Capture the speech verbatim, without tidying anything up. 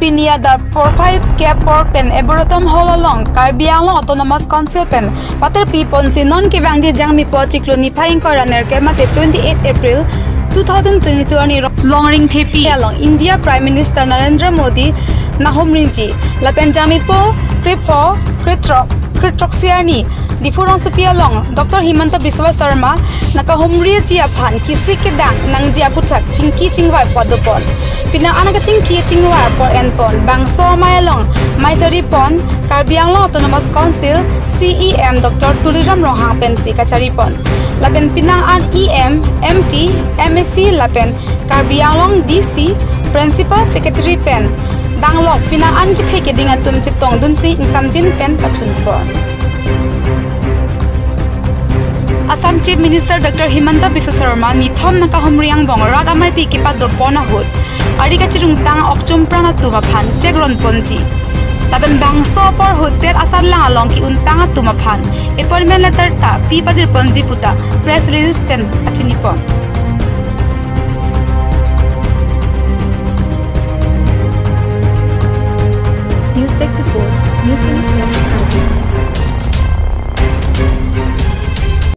Pini adap porphai kep apor pen Arboretum Hall along Karbi Anglong Autonomous Council pen paterpi ponsi non kevangji Jangmipo chiklo niphai ingkoi ra nerkep mate twenty-eight April two thousand twenty-two arni Longring Thepi along India Prime Minister Narendra Modi nahumriji lapen Jangmipo krepho, kretrok, kretroksi arni Diphu rongsopi along Doctor Himanta Biswa Sarma nakahumriji aphan kisi kedang nangji aputhak chingki chingvai pado pon. Penang an kachingki chingvai apor en pon. Bangso amei along mei chari pon Karbi Anglong Autonomous Council C E M Doctor Tuliram Ronghang pensi kachari pon. Lapen penang an E M, M P, M A C lapen Karbi Anglong D C, Principal Secretary pen danglok penang an kethe keding atum chetongdunsi ingsamjin pen pachun pon. Assam Chief Minister Doctor Himanta Biswa Sarma nithom nangkahumri angbong rat ameipi kepado pon ahut ari kachirungtang okchum pran atum aphan chekron ponji. Lapen bangso apor ahut det asatlang along ke-untang atum aphan appointment letter ta pi pajir ponji puta press release pen pachini pon. News Desk Report, News Uniform Karbi.